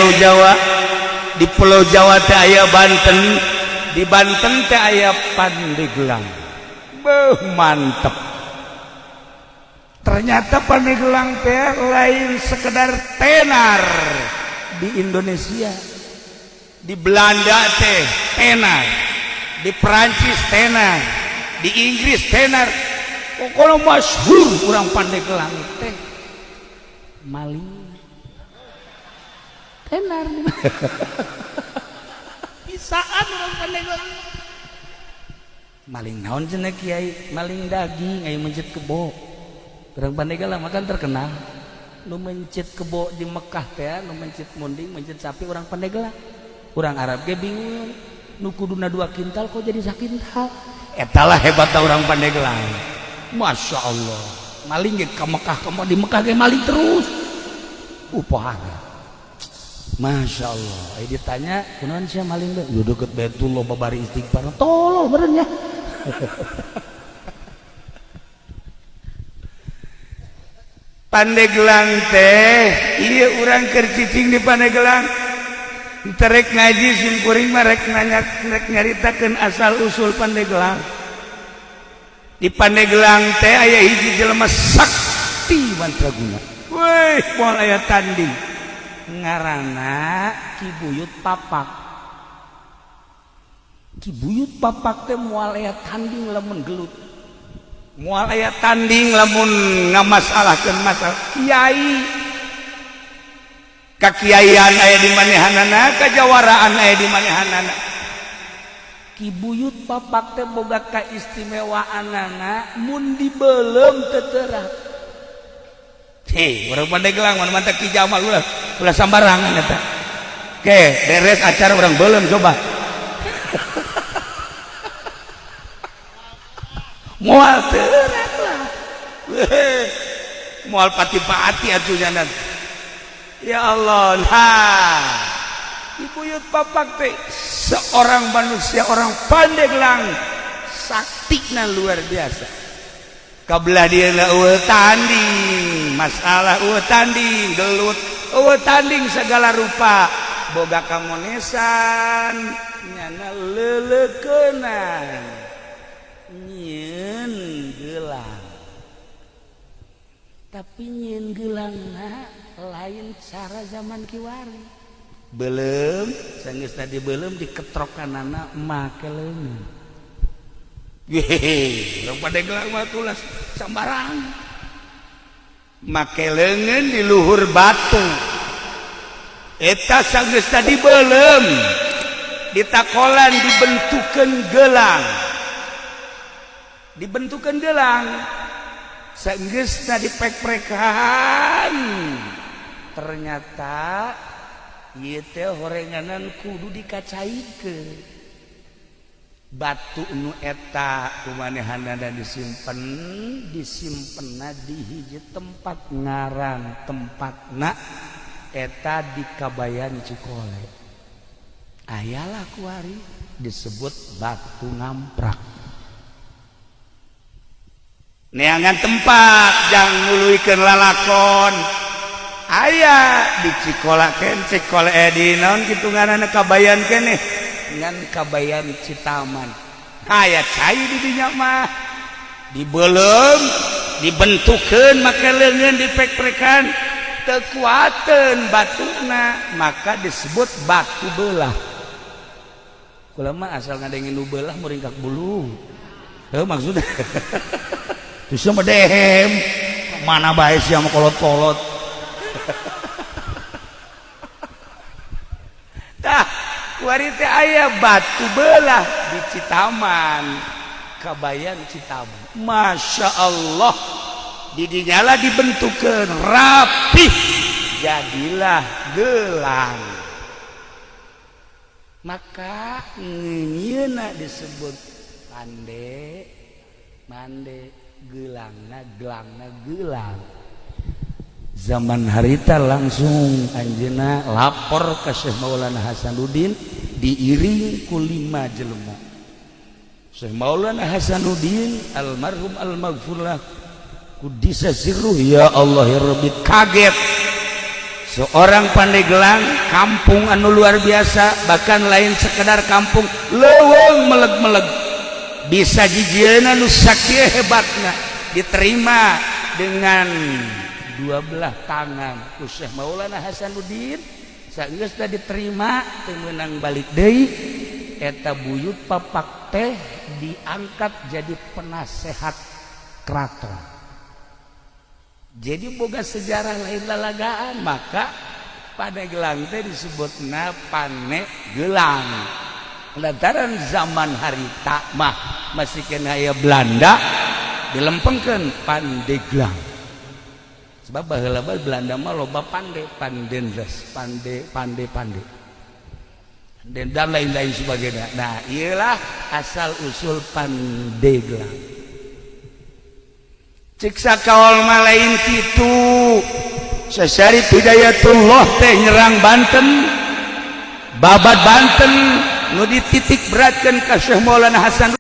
Pulau Jawa. Di Pulau Jawa teh aya Banten, di Banten teh aya Pandeglang. Beuh, mantep. Ternyata Pandeglang teh lain sekedar tenar di Indonesia, di Belanda teh tenar, di Perancis tenar, di Inggris tenar. Pokoknya masyhur urang Pandeglang teh maling tenar bisaan. Urang Pandeglang maling naon cenah, Kiai? Maling daging. Aya mencit kebo. Urang Pandeglang makan terkenal nu mencit kebo di Mekah teh, nu mencit munding, mencit sapi urang Pandeglang. Urang Arab ge bingung, nu kuduna 2 kintal kok jadi sakintal. Etalah hebat urang Pandeglang, Masya Allah. Maling ge ka Mekah, ka di Mekah ge maling terus upahana. Masya Allah. Ayo ditanya, kunaon sia maling teh? Deket Baitullah babari istighfar. Tolol meureun nya. Pandeglang teh ieu urang keur cicing di Pandeglang. Terek ngaji sim kuring mah, rek nanya, rek nyaritakeun asal usul Pandeglang. Di Pandeglang teh aya hiji jelema sakti mantraguna. Weh, moal aya tanding. Ngaranna Ki Buyut Papak. Ki Buyut Papak teh moal aya tanding lamun gelut. Moal aya tanding lamun ngamasalahkeun masalah kiai. Kakiaian aya di manehanana, kajawaraan aya di manehanana. Ki Buyut Papak teh boga kaistimewaanana, mun dibelem teu teurak. Hei, urang Pandeglang mana mantap Ki Jamal, ulah ulah sambarangan eta. Oke, beres acara urang belem coba. Moal teurak lah. Moal pati-pati atuh nya. Ya Allah, nah Ki Buyut Papak teh seorang manusia, orang Pandeglang saktina luar biasa. Kabelah dia eueuh tanding, masalah eueuh tanding, gelut eueuh tanding segala rupa. Boga kamonesan, nyana leuleukeunnan, nyieun gelang. Tapi nyieun gelangna lain cara zaman kiwari. Belum, sanggeus tadi belum diketrokanana make leungeun. Yehe, urang Pandeglang mah tulas sambarang. Make leungeun di luhur batu. Eta sanggeus tadi belum ditakolan dibentukeun gelang. Dibentukeun gelang. Sanggeus tadi pek-prekan. Ternyata ieu teh horenganan kudu dikacaikeun. Batu nu eta kumanehanana disimpen, disimpenna di hiji tempat, ngaran tempatna eta di Kabayan Cikole. Ayalah kuari disebut batu ngamprak. Neangan tempat jang nguluikeun lalakon aya di Cikola ken Cikole di naon kitu ngaranna Kabayan keneh ngan Kabayan Citaman. Aya cai di dinya mah dibelem, dibentukeun make leungeun, dipek-prekan teu kuateun batuna, maka disebut batu belah. Kula mah asal ngadengin nu belah muringkak bulu. Heuh, maksudna terus mah dehem mana bae sia mah kolot-kolot. Tah kuari teh aya batu belah di Citaman, Kabayan Citaman. Masya Allah, didinya dibentukeun rapih jadilah gelang. Maka ngeunyeuna disebut pande mande gelangna, gelangna gelang. Zaman harita langsung anjeunna lapor ke Syekh Maulana Hasanuddin, diiring ku 5 jelema. Syekh Maulana Hasanuddin almarhum almaghfurlah kudisa sirruh, ya Allah ya Rabbi, kaget. Seorang Pandeglang, kampung anu luar biasa, bahkan lain sekedar kampung, leuweung meleg-meleg bisa jijieuna nu sakieu hebatna, diterima dengan dua belah tangan ku Syekh Maulana Hasanuddin. Sageus diterima, teu meunang balik deui. Eta buyut papak teh diangkat jadi penasehat keraton. Jadi boga sejarah, lain lalagaan. Maka Pandeglang teh disebutna Pane Gelang lantaran zaman harita mah masih kena aya Belanda, dilempengkeun Pandeglang, sebab baheula Belanda mah loba pande, pandendes, pande, pande, pande dan lain-lain sebagainya. Nah, iyalah asal usul Pandeglang. Cik sakaol mah lain kitu. Syarif Hidayatullah teh nyerang Banten, babat Banten, nu dititik beratkan ka Syekh Maulana Hasan.